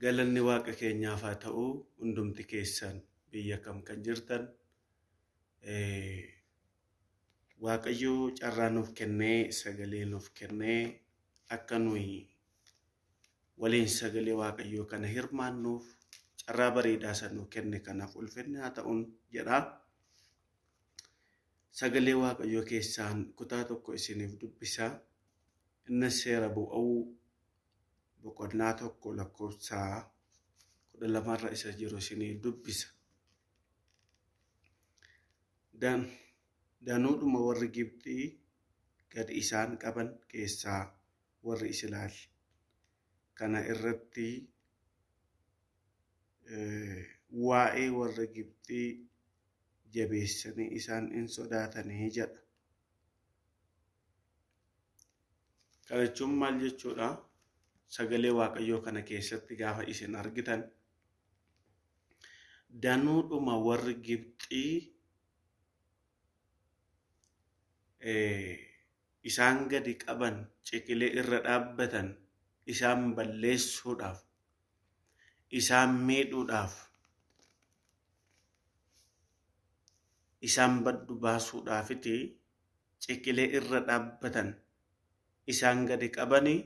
Galanni Waaqa keenyaaf haa ta'u. Hundumti keessan biyya kam kan jirtan, Waaqayyo carraa nuuf kennee, sagalee nuuf kennee, akka nuyi waliin sagalee Waaqayyoo kana hirmaannuuf carraa bareedaa isa nuuf kenne kanaaf ulfinni haa ta'uun jedha. Sagalee Waaqayyoo keessaan kutaa tokko isiniif dubbisa. Innis Seera Bu'uu boqonnaa 1 lakkoofsa 12rra isa jiru isiniif dubbisa. Danuudhuma warri Gibxii gad isaan qaban keessaa warri Israa'el kana irratti waa'ee warra Gibxii jabeessanii isaan in sodaatanii jedha. Kana jechuun maal jechuudha? Sagalee Waaqayyoo kana keessatti gaafa isin argitan, danuudhuma warri Gibxii isaan gadi qaban, ciqilee irra dhaabbatan, isaan balleessuudhaaf, isaan miidhuudhaaf, isaan baddu baasuudhaafiti ciqilee irra dhaabbatan, isaan gadi qabanii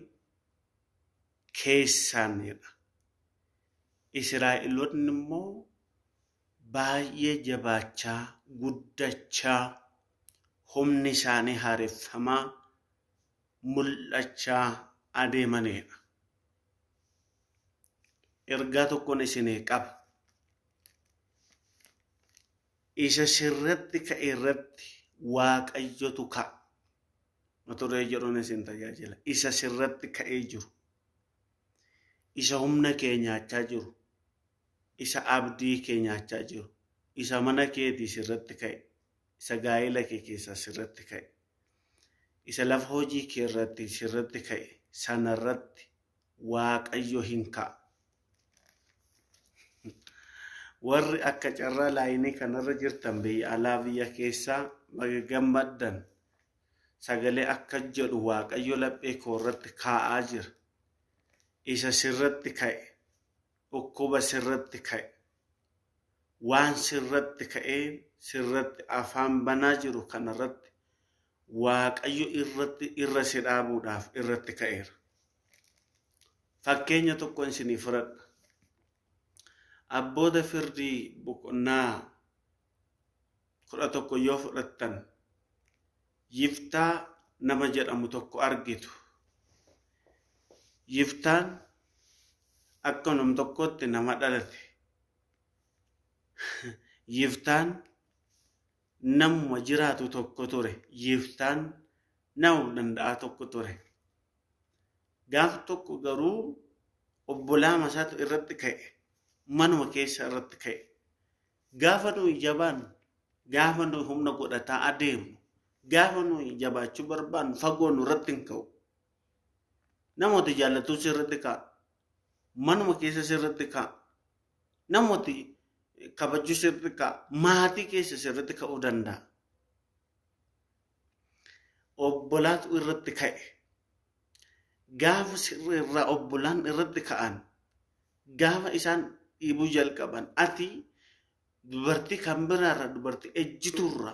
keessaanidha. Israa'eloonni immoo baay'ee jabaachaa, guddachaa, humni isaanii haareffamaa, mul'achaa adeemanidha. Ergaa tokkoon isinii qaba. Isa sirratti ka'e irratti Waaqayyotu ka'a. Mata duree jedhuun isin tajaajila. Isa sirratti ka'ee jiru. Isa humna kee nyaachaa jiru. Isa abdii kee nyaachaa jiru. Isa mana keetii sirratti ka'e. Isa gaa'ela kee keessaa sirratti ka'e. Isa lafa hojii kee irratti sirratti ka'e. Sanarratti Waaqayyo hin ka'a. Warri akka carraa laayinii kanarra jirtan, biyya alaa, biyya keessaa, baga gammaddan. Sagalee akka jedhu Waaqayyo laphee koo irratti kaa'aa jira. Isa sirratti ka'e, dhukkuba sirratti ka'e, waan sirratti ka'ee sirratti afaan banaa jiru kanarratti Waaqayyo irratti irra si dhaabuudhaaf irratti ka'eera. Fakkeenya tokko isinii fudhadha. Abboota Firdii boqonnaa 11 yoo fudhattan, Yiftaa nama jedhamu tokko argitu. Yiftaan akka nam tokkotti nama dhalate. Yiftaan namuma jiraatu tokko ture. Yiftaan nama danda'aa tokko ture. Gaaf tokko garuu obbolaa isaatu irratti ka'e. Manuma keessa irratti ka'e. Gaafa nuyi jabaannu, gaafa nuyi humna godhataa adeemnu, gaafa nuyi jabaachuu barbaannu, fagoo nurratti hin ka'u. Namoota jaallatuu sirratti ka'a. Manuma keessa sirratti ka'a. Namooti kabajuu sirratti ka'a. Maatii keessa sirratti ka'uu danda'a. Obbolaatu irratti ka'e. Gaafa sirriirraa obbolaan irratti ka'an, gaafa isaan dhiibuu jalqaban, ati dubartii kan biraarra, dubartii ejjituurra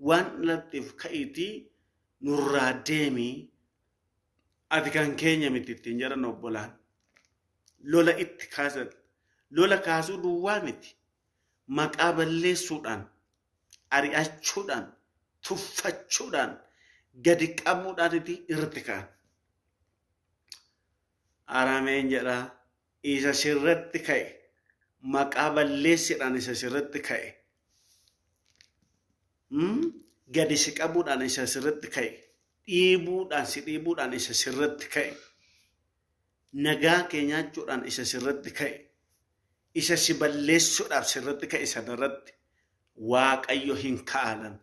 waan dhalatteef ka'iitii nurraa deemii, ati kan keenya miti ittiin jedhan obbolaan. Lola itti kaasan. Lola kaasuu duwwaa miti. Maqaa balleessuudhaan, ari'achuudhaan, tuffachuudhaan, gadi qabuudhaaniti irratti ka'an. Arameen jedha. Isa sirratti ka'e, maqaa balleessidhaan isa sirratti ka'e, gadi si qabuudhaan isa sirratti ka'e, dhiibuudhaan si dhiibuudhaan isa sirratti ka'e, nagaa kee nyaachuudhaan isa sirratti ka'e, isa si balleessuudhaaf sirratti ka'e sanarratti Waaqayyo hin ka'alan.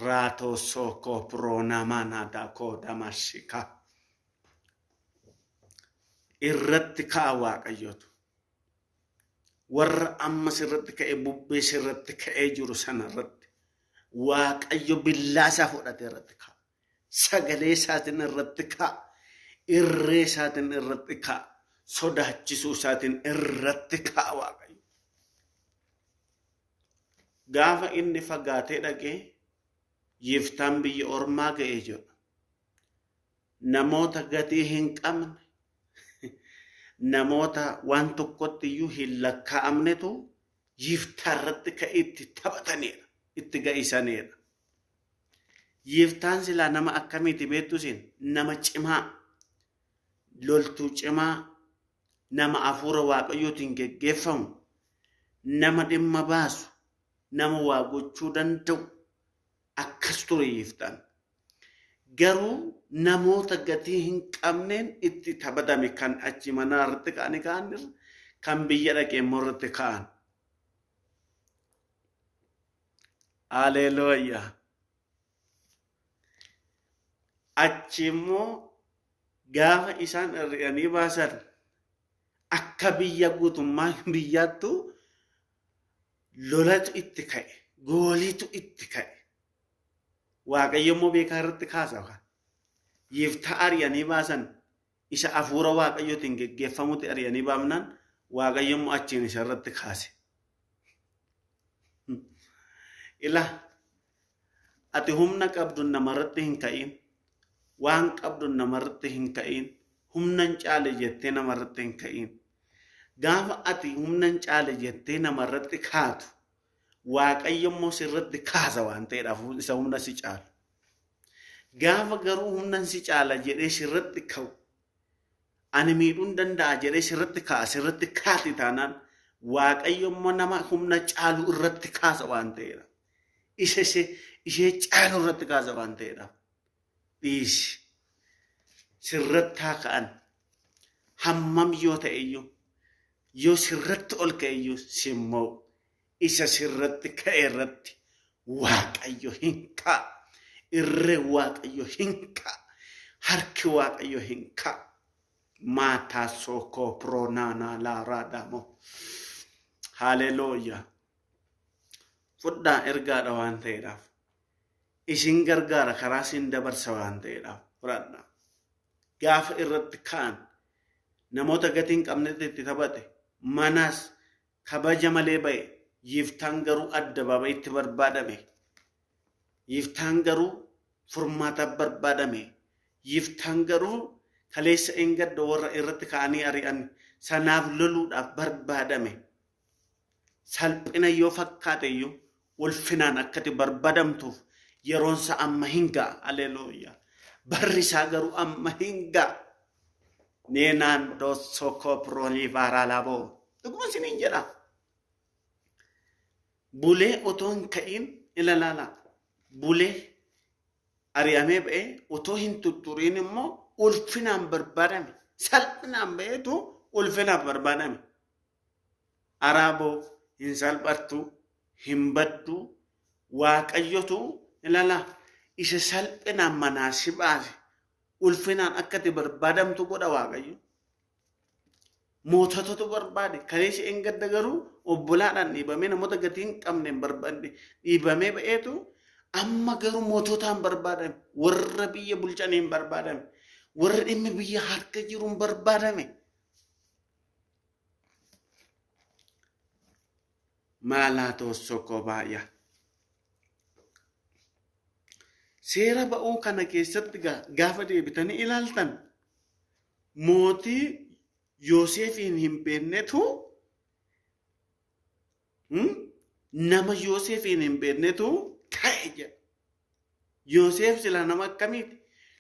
Raatoo sookoo piroonamaa naadaa koo damashikaa. Irratti ka'a Waaqayyotu. Warra amma sirratti ka'e, bubbee sirratti ka'ee jiru sanarratti Waaqayyo billaa isaa fudhatee irratti ka'a. Sagalee isaatiin irratti ka'a. Irree isaatiin irratti ka'a. Sodaachisuu isaatiin irratti ka'a Waaqayyo. Gaafa inni fagaatee dhaqee Yiftaan biyya ormaa ga'ee jedha. Namoota gatii hin qabne, namoota waan tokkotti iyyuu hin lakkaa'amnetu Yiftaa irratti ka'ee itti taphataniidha, itti ga'isanidha. Yiftaan silaa nama akkamiiti beektu isin? Nama cimaa, loltuu cimaa, nama hafuura Waaqayyootiin geggeeffamu, nama dhimma baasu, nama waa gochuu danda'u akkas ture Yiftaan. Garuu namoota gatii hin qabneen itti taphatame, kan achi manaa irratti ka'anii ka'an, kan biyya dhaqee immoo irratti ka'an. Haleluuyaa. Achi immoo gaafa isaan ari'anii baasan akka biyya guutummaa biyyaattu lolatu itti ka'e, gooliitu itti ka'e. Waaqayyo immoo beekaa irratti kaasa. Yiftaa ari'anii baasan, isa hafuura Waaqayyootiin geggeeffamutti ari'anii baafnaan Waaqayyo immoo achiin isa irratti kaase. Ila ati humna qabdu namarratti hin ka'in, waan qabdu namarratti hin ka'in, humna hin caale jettee namarratti hin ka'in. Gaafa ati humna hin caale jettee namarratti kaatu, Waaqayyo immoo sirratti kaasa waan ta'eedhaaf isa humna si caalu. Gaafa garuu humna si caala jedhee sirratti ka'u, ani miidhuu hin danda'a jedhee sirratti ka'a, sirratti kaati taanaan Waaqayyo immoo nama humna caalu irratti kaasa waan ta'eedha. Isa ishee caalu irratti kaasa waan ta'eedha. Dhiisi. Sirratti haa ka'an. Hammam yoo ta'e iyyuu, yoo sirratti ol ka'e iyyuu simmoo isa sirratti ka'e irratti Waaqayyo hin ka'a. Irree Waaqayyo hin ka'a. Harki Waaqayyo hin ka'a. Maataa sookoo piroonaanaa laaraa daamoo. Haleluuyaa. Fudhaa, ergaadha waan ta'eedhaaf. Isin gargaara, karaa isin dabarsa waan ta'eedhaaf fudhadhaa. Gaafa irratti ka'an namoota gatii hin qabnetti itti taphate, manaas kabaja malee ba'e. Yiftaan garuu addabaabayitti barbaadame. Yiftaan garuu furmaataaf barbaadame. Yiftaan garuu kaleessa engadda warra irratti ka'anii ari'an sanaaf loluudhaaf barbaadame. Salphina yoo fakkaate iyyuu ulfinaan akkati barbaadamtuuf yeroonsa amma hin ga'a. Aleluuyaa. Barri isaa garuu amma hin ga'a. Neenaan doosokoo piroonii vaaraalaboo. Dhuguma isiniin jedha. Bulee otoo hin ka'iin ilalaala. Bulee ari'amee ba'ee otoo hin tutturiin immoo ulfinaan barbaadame. Salphinaan ba'eetu ulfinaaf barbaadame. Araaboo hin salphattu, hin baddu, Waaqayyotu ilala isa salphinaan manaa si baase ulfinaan akka ati barbaadamtu godha Waaqayyo. Moototatu barbaade, kaleessa engadda garuu obbolaadhaan dhiibamee, namoota gatii hin qabneen barbaade dhiibamee ba'eetu amma garuu moototaan barbaadame, warra biyya bulchaniin barbaadame, warra dhimmi biyya harka jiruun barbaadame. Maalaa toossokoo baay'aa. Seera ba'uu kana keessatti gaafa deebitanii ilaaltan mootii Yoosefiin hin beeknetu, nama Yoosefiin hin beeknetu ka'e jedha. Yoosef silaa nama akkamiiti?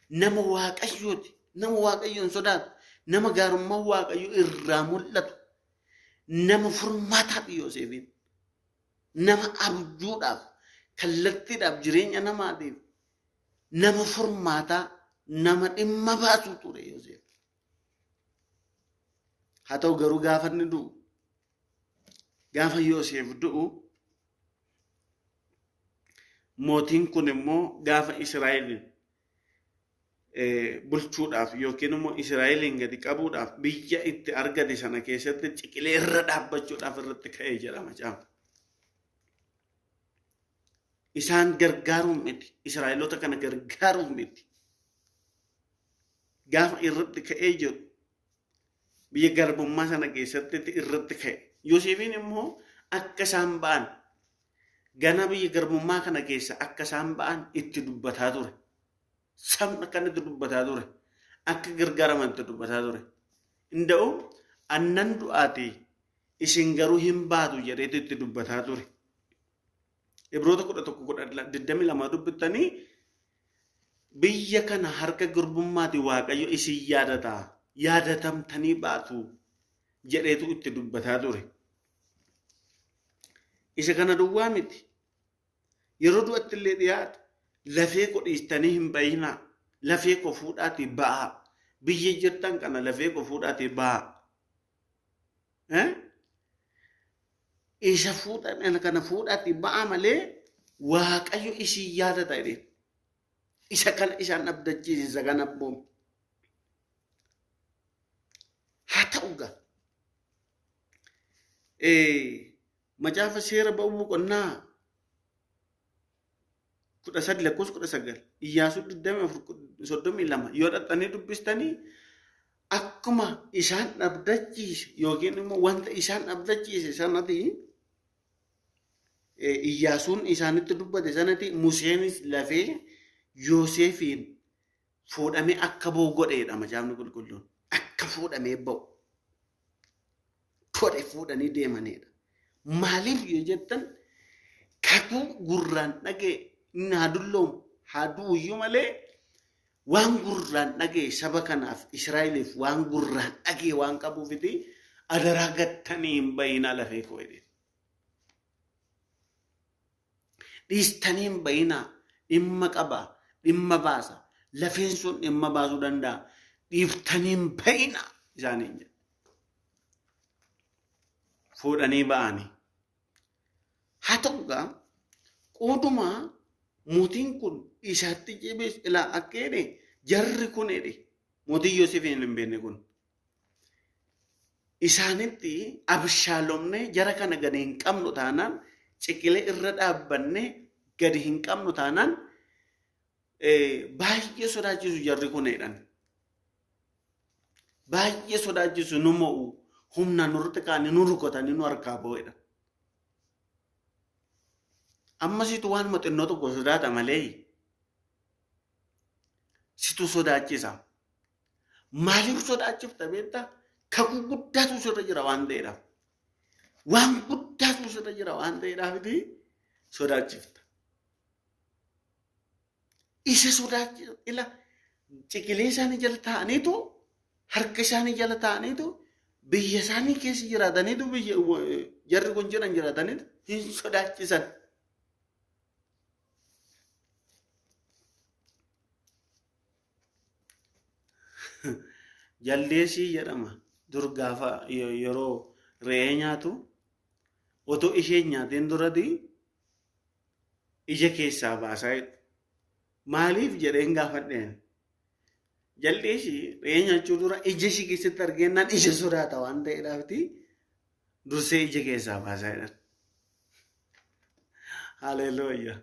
Nama Waaqayyooti. Nama Waaqayyoon sodaatu. Nama gaarummaa Waaqayyoo irraa mul'atu. Nama furmaataaf Yoosefiin. Nama abjuudhaaf, kallattiidhaaf, jireenya namaatiif nama furmaataa, nama dhimma baasu ture Yoosef. Haa ta'u garuu gaafa inni du'u, gaafa Yoosef du'u, mootiin kun immoo gaafa Israa'eliin bulchuudhaaf yookiin immoo Israa'eliin gadi qabuudhaaf biyya itti argate sana keessatti ciqilee irra dhaabbachuudhaaf irratti ka'ee jedha macaafa. Isaan gargaaruun miti. Israa'eloota kana gargaaruun miti. Gaafa irratti ka'ee jiru Biyya garbummaa sana keessatti irratti ka'e. Yoosefiin immoo akka isaan ba'an gana biyya garbummaa kana keessa akka isaan ba'an itti dubbataa ture. Sabni akka itti dubbataa ture. Akka gargaaraman itti dubbataa ture. Inda'u annan du'aati isin garuu hin baatu jedheetu itti dubbataa ture. Ibroota 11:22 dubbittanii biyya kana harka garbummaati Waaqayyo isin yaadata yaadatamtanii baatu jedheetu itti dubbataa ture. Isa kana duwwaa miti. Yeroo du'atti illee dhiyaatu lafee koo dhiistanii hin bayinaa. Lafee koo fuudhaatii ba'aa. Biyya jirtan kana lafee koo fuudhaatii ba'aa. Isa fuudhan kana fuudhaatii ba'aa malee Waaqayyo isin yaadata jedheen. Isa kana isaan abdachiise isa kana abboome. Haa ta'u gaa. Macaafa seera ba'uu boqonnaa 13 lakkoofsa 19 Iyyaasuu 24:32 yoo dhaqxanii dubbistanii akkuma isaan abdachiise yookiin immoo wanta isaan abdachiise sanatti Iyyaasuun isaanitti dubbate sanatti Museenis lafee Yoosefiin fuudhamee akka ba'u godheedha macaafni qulqulluun. Akka fuudhamee ba'u godhe fuudhanii deemanidha. Maaliif yoo jettan kakuu gurraan dhaga'e inni haa dulloomu haa du'uyyuu malee waan gurraan dhaga'e saba kanaaf Israa'eliif waan gurraan dhaga'e waan qabuufiti adaraa gattanii hin bayinaa lafee koo jedhe. Dhiistanii hin bayinaa dhimma qaba dhimma baasa lafeen sun dhimma baasuu danda'a dhiiftanii hin bayinaa isaaniin jedhe. Fuudhanii ba'anii. Haa ta'u gaa qooduma mootiin kun isaatti cibees ilaa akka jedhe jarri kun jedhe mootiin Yoseefiin hin beekne kun isaanitti abshaalomne jara kana gadi hin qabnu taanaan ciqilee irra dhaabbanne gadi hin qabnu taanaan baay'ee sodaachisu jarri kun jedhan. Baay'ee sodaachisu nu mo'u humna nurratti kaanii nu rukutanii nu harkaa ba'u jedhan. Ammasitu waan xinnoo tokko sodaata malee situ sodaachisa. Maaliif sodaachifta beektaa? Kakuu guddaatu sirra jira waan ta'eedhaaf. Waan guddaatu sirra jira waan ta'eedhaaf sodaachifta. Isa sodaachisa ila ciqilee isaanii jala taa'aniitu harka isaanii jala taa'aniitu biyya isaanii keessa jiraataniitu biyya jarri kun jiran jiraataniitu hin sodaachisan. Jaldeessii jedhama. Dur gaafa yeroo re'ee nyaatu otoo isheen nyaateen duratti ija keessaa baasaa jedhu. Maaliif jedheen gaafadheen? Jaldeessi re'ee nyaachuu dura ija ishee keessatti argennaan ija sodaata waan ta'eedhaafti dursee ija keessaa baasaa jedhan. Haleluuyaa.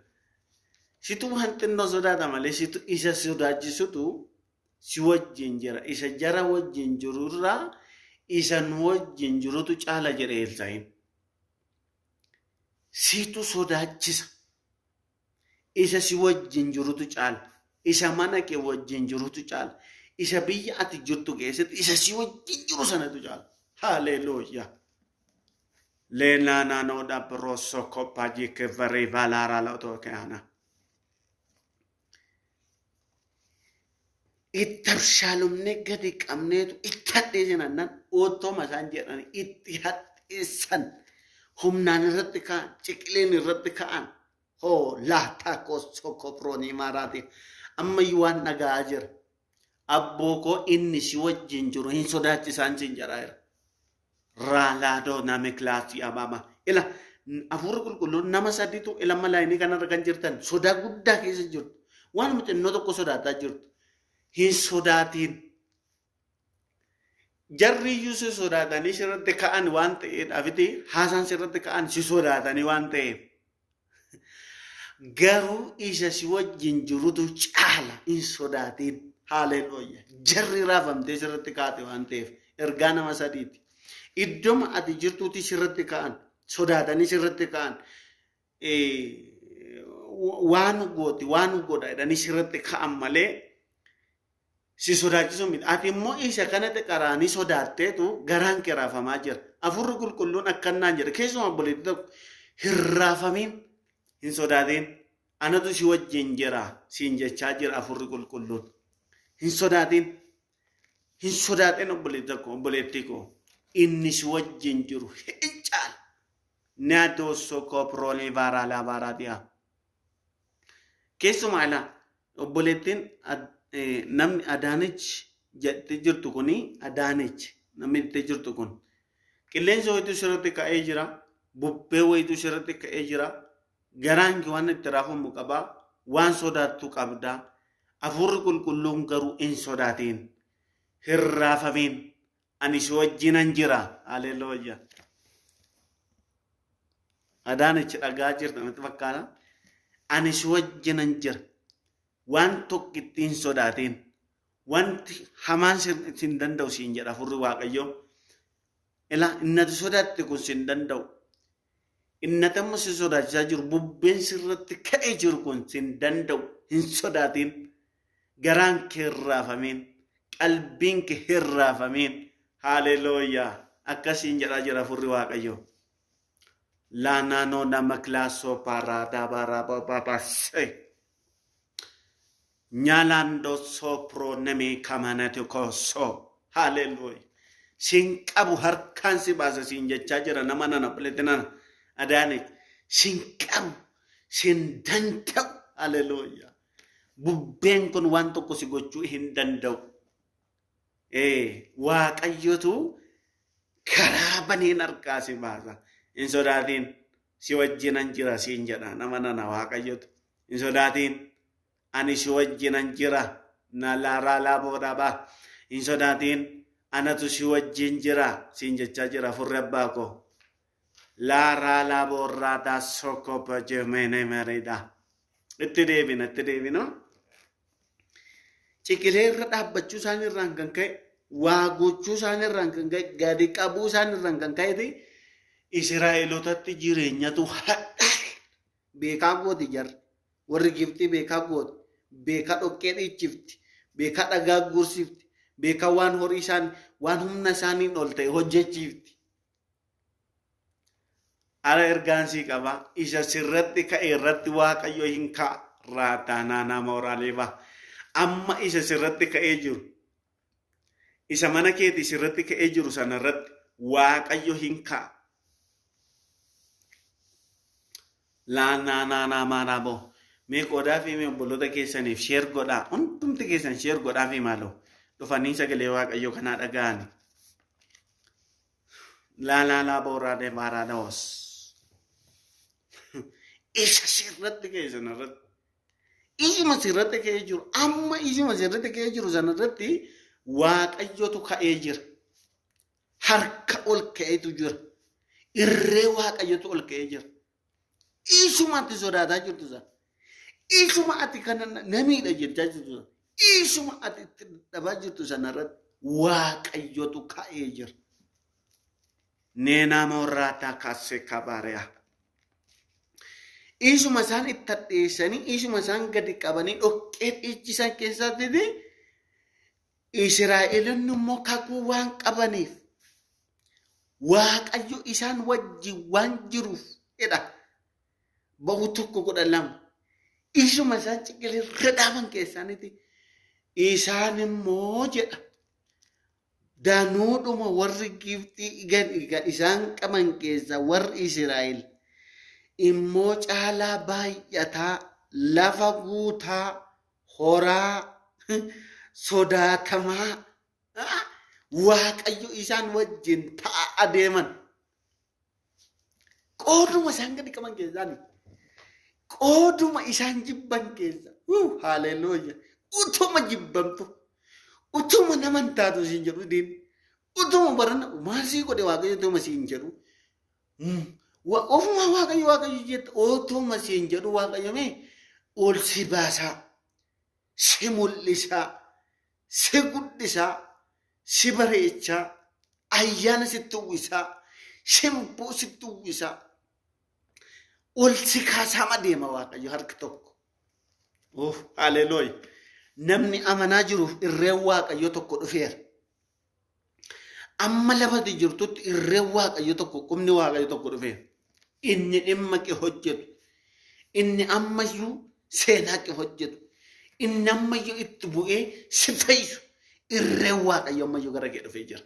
Situ waan xinnoo sodaata malee situ isa sodaachisutu si wajjin jira. Isa jara wajjin jirurraa isa nu wajjin jirutu caala jedhe Elsaa'iin. Situ sodaachisa. Isa si wajjin jirutu caala. Isa mana kee wajjin jirutu caala. Isa biyya ati jirtu keessatti isa si wajjin jiru sanatu caala. Haleluuyaa. Leenaanaa dhaabroso koppaajii kevaree valaaraa laatoo kaana. Itti abshaalomnee gadi qabneetu itti hadheessan nan oottooma isaan jedhan itti hadheessan humnaan irratti ka'an ciqileen irratti ka'an hoo laataa kosoo koproonii maaraati ammayyuu waan dhaga'aa jira. Abboo koo inni si wajjin jiru hin sodaachisaan siin jedhaa jira. Raalaadoo name kilaasii abaaba. Ila hafuurri qulqulluun nama sadiitu ila malaayinii kanarra kan jirtan sodaa guddaa keessa jirtu. Waan xinnoo tokko sodaataa jirtu. Hin sodaatiin. Jarri iyyuu si sodaatanii sirratti ka'an waan ta'eedhaafiti haasaan sirratti ka'an si sodaatanii waan ta'eef. Garuu isa si wajjin jirutu caala hin sodaatiin. Haaleluyyaa. Jarri raafamtee sirratti kaate waan ta'eef ergaa nama sadiiti. Iddoma ati jirtuuti sirratti ka'an, sodaatanii sirratti ka'an, waan gooti waan godha jedhanii sirratti ka'an malee si sodaachisu miti. Ati immoo isa kanatti qaraanii sodaatteetu garaan kee raafamaa jira. Hafuurri qulqulluun akkanaan jedha. Keessumaa obboleettii tokko hin raafamiin, hin sodaatiin. Anatu si wajjin jira siin jechaa jira hafuurri qulqulluun. Hin sodaatiin. Hin sodaatin obboleettii tokko, obboleettii koo. Inni si wajjin jiru hin caala. Naatoo sokoo piroonii baaraa laabaaraa dhiyaa. Keessumaa ilaa obboleettiin namni Adaanech jettee jirtu kuni, Adaanech namni jettee jirtu kun, qilleensa wayituu sirriitti ka'ee jira, bubbee wayituu sirriitti ka'ee jira, garaan kee waan itti raafamu qabaa, waan sodaattu qabdaa. Hafuurri qulqulluun garuu hin sodaatiin, hin raafamiin, ani si wajjinan jira. Haleluuyaa. Adaanech dhagaa jirta natti fakkaata. Ani si wajjinan jira. Waan tokko ittiin hin sodaatiin. Wanti hamaan sin danda'u siin jedha hafuurri Waaqayyoo. Ilaa innati sodaatte kun sin danda'u. Innati amma si sodaachisaa jiru, bubbeen sirratti ka'ee jiru kun sin danda'u. Hin sodaatiin. Garaan kee hin raafamiin. Qalbiin kee hin raafamiin. Haleluuyaa. Akkasiin jedhaa jira hafuurri Waaqayyoo. Laanaanoo nama kilaasoo paaraadaa baaraa baabaa. Nyaalaandoo soopiroo namee kamanate koosoo. Haleluuyaa. Siin qabu, harkaan si baasa siin jechaa jira nama nana, obboleetti nana. Adaanech siin qabu, siin danda'u. Haleluuyaa. Bubbeen kun waan tokko si gochuu hin danda'u. Waaqayyotu karaa baneen harkaa si baasa. Hin sodaatiin, si wajjinan jira siin jedha nama nana Waaqayyotu. Hin sodaatiin, ani si wajjinan jira. Na laaraa laaboodhaa baa. Hin sodaatiin, anatu si wajjin jira siin jechaa jira hafuurri abbaa koo. Laaraa laaboorraa taasoko bajemene mereedha. Itti deebina, itti deebina. Ciqilee irra dhaabbachuu isaanii irraan kan ka'e, waa gochuu isaanii irraan kan ka'e, gadi qabuu isaanii irraan kan ka'e, Israa'elootatti jireenyatu hadhaa'e. Beekaa gooti jarri. Warri Gibxii beekaa gooti. Beekaa dhoqqee dhiichifti. Beekaa dhagaa guursifti. Beekaa waan horii isaan, waan humna isaaniin ol ta'e hojjechiifti. Ara ergaan sii qaba. Isa sirratti ka'e irratti Waaqayyo hin ka'a. Raataanaa nama horaalee ba'a. Amma isa sirratti ka'ee jiru, isa mana keetii sirratti ka'ee jiru sana irratti Waaqayyo hin ka'a. Laanaanaanaa maanaaboo. Mee qodaa fi mee obboloota keessaniif share godhaa. Hundumti keessan share godhaa fi maaloo. Dhufanii sagalee Waaqayyoo kanaa dhaga'ani. Laalaalaa booraadee baaraadaos. Isa sirratti ka'e sana irratti. Isuma sirratti ka'ee jiru. Amma isuma sirratti ka'ee jiru sana irratti Waaqayyotu ka'ee jira. Harka ol ka'eetu jira. Irree Waaqayyotu ol ka'ee jira. Isuma ati sodaataa jirtu sana. Isuma ati kana namiidha jechaa jirtu sana. Isuma ati itti dadhabaa jirtu sana irratti Waaqayyotu ka'ee jira. Neenaa moorraataa kaasee kabaariyaa. Isuma isaan itti hadheessanii, isuma isaan gadi qabanii dhoqqee dhiichisan keessatti, Israa'eloonni immoo kakuu waan qabaniif, Waaqayyo isaan wajjin waan jiruuf jedha. Bahu 1:12. Isuma isaan ciqilee irra dhaaban keessaaniiti. Isaan immoo jedha. Danuudhuma warri Gibxii isaan qaban keessa warri Israa'el immoo caalaa baay'ataa, lafa guutaa, horaa, sodaatamaa, Waaqayyo isaan wajjin ta'a adeeman. Qooduma isaan gadi qaban keessaani. Qooduma isaan jibban keessa. Haleluuya. Utuma jibbamtu. Utuma nama hin taatu siin jedhu diin. Utuma barana maal sii godhe Waaqayyo utuma siin jedhu. Ofuma Waaqayyo Waaqayyo jette utuma siin jedhu Waaqayyo mee ol si baasaa. Si mul'isaa. Si guddisaa, si bareechaa, ayyaana sitti uwwisaa, shimboo sitti uwwisaa. Ol si kaasaa deema Waaqayyo harki tokko. Uff, haleluuya. Namni amanaa jiruuf irreen Waaqayyo tokko dhufeera. Amma lafati jirtutti irreen Waaqayyo tokko, qubni Waaqayyo tokko dhufeera. Inni dhimma kee hojjetu. Inni ammayyuu seenaa kee hojjetu. Inni ammayyuu itti bu'ee si fayyisu. Irreen Waaqayyo ammayyuu gara kee dhufee jira.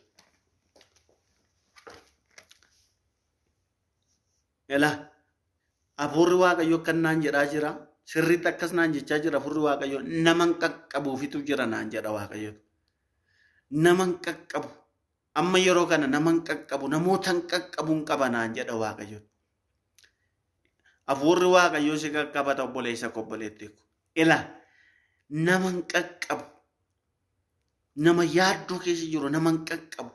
Elaa, hafuurri Waaqayyo akkan naan jedhaa jira. Sirriitti akkas naan jechaa jira hafuurri Waaqayyo. Nama hin qaqqabuufitu jira naan jedha Waaqayyo. Nama hin qaqqabu. Amma yeroo kana nama hin qaqqabu, namoota hin qaqqabu hin qaba naan jedha Waaqayyo. Hafuurri Waaqayyo si qaqqabata obboleessa koo obboleettii koo. Elaa, nama hin qaqqabu. Nama yaaddoo keessa jiru nama hin qaqqabu.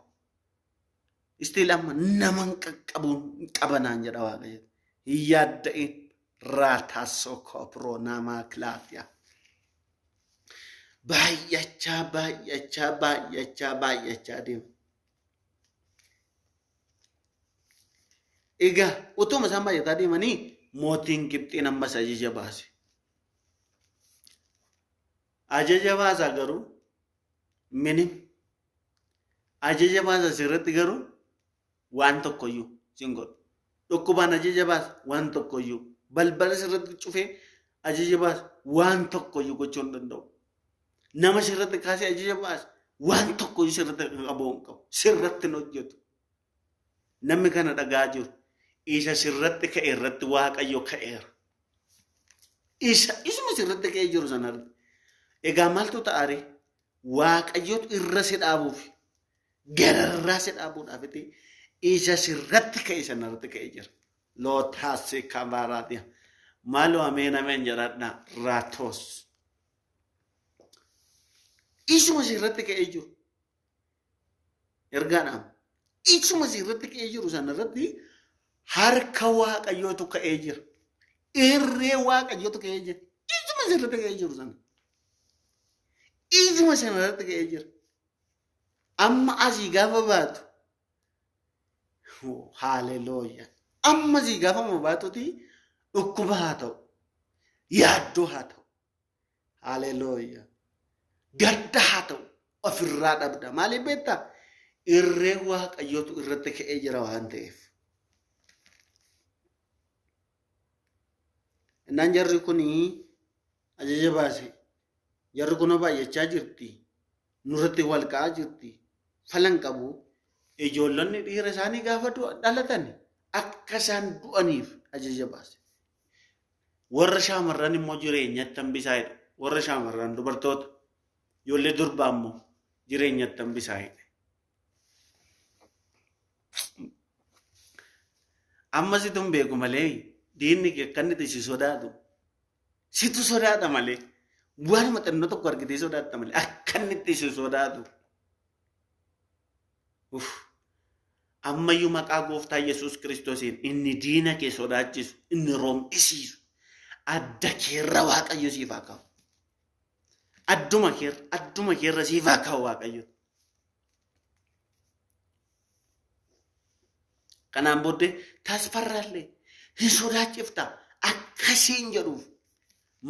Istiil amma nama hin qaqqabu hin qaba naan jedha Waaqayyo. Hin yaadda'in raataasoo koproo namaa kilaafiyaa. Baay'achaa baay'achaa baay'achaa baay'achaa deema. Egaa utuma isaan baay'ataa deemanii mootiin Gibxiin ammas ajaja baase. Ajaja baasaa garuu minim. Ajaja baasa sirriitti garuu waan tokkoyyuu sin godhu. Dhukkubaan ajaja baasa waan tokkoyyuu. Balbala sirriitti cufee ajaja baasa waan tokkoyyuu gochuu hin danda'u. Nama sirriitti kaasee ajaja baasa waan tokkoyyuu sirriitti qabuu hin qabu. Sirriitti hin hojjetu. Namni kana dhagaa jiru isa sirratti ka'e irratti Waaqayyo ka'eera. Isa isuma sirratti ka'ee jiru sana irratti. Egaa maaltu ta'a ree? Waaqayyotu irra si dhaabuuf gararraa si dhaabuudhaaf isa sirratti ka'e sana irratti ka'ee jira. Lootaasi kabaaraatiya. Maaloo ameen ameen jedhadhaa raatoos. Isuma sirratti ka'ee jiru. Ergaadhaan isuma sirratti ka'ee jiru sana irratti harka Waaqayyootu ka'ee jira. Irree Waaqayyootu ka'ee jira. Isuma sirratti ka'ee jiru sana. Isuma sana irratti ka'ee jira. Amma asii gaafa baatu. Haalelooya. Amma asii gaafa baatuti dhukkuba haa ta'u. Yaaddoo haa ta'u. Haalelooya. Gadda haa ta'u. Ofirraa dhabda. Maaliif beektaa? Irree Waaqayyootu irratti ka'ee jira waan ta'eef. Innaan jarri kun ajaja baase. Jarri kun baay'achaa jirti. Nurratti wal ka'aa jirti. Falan qabu. Ijoollonni dhiira isaanii gaafa dhalatan akka isaan du'aniif ajaja baase. Warra shaamarran immoo jireenyatti hambisaa jedha. Warra shaamarran dubartoota. Ijoollee durbaa immoo jireenyatti hambisaa jedha. Amma situ hin beeku malee diinni kee akka inni si sodaatu. Situ sodaata malee. Waanuma xinnoo tokko argitee sodaatta malee akka inni itti si sodaatu. Uff. Ammayyuu maqaa gooftaa Yesuus Kiristoosiin inni diina kee sodaachisu, inni rom'isiisu, adda keerra Waaqayyo siif haa kaa'u. Adduma keerra, adduma keerra siif haa kaa'u Waaqayyo. Kanaan booddee tasfarraallee hin sodaachifta akkasiin jedhuuf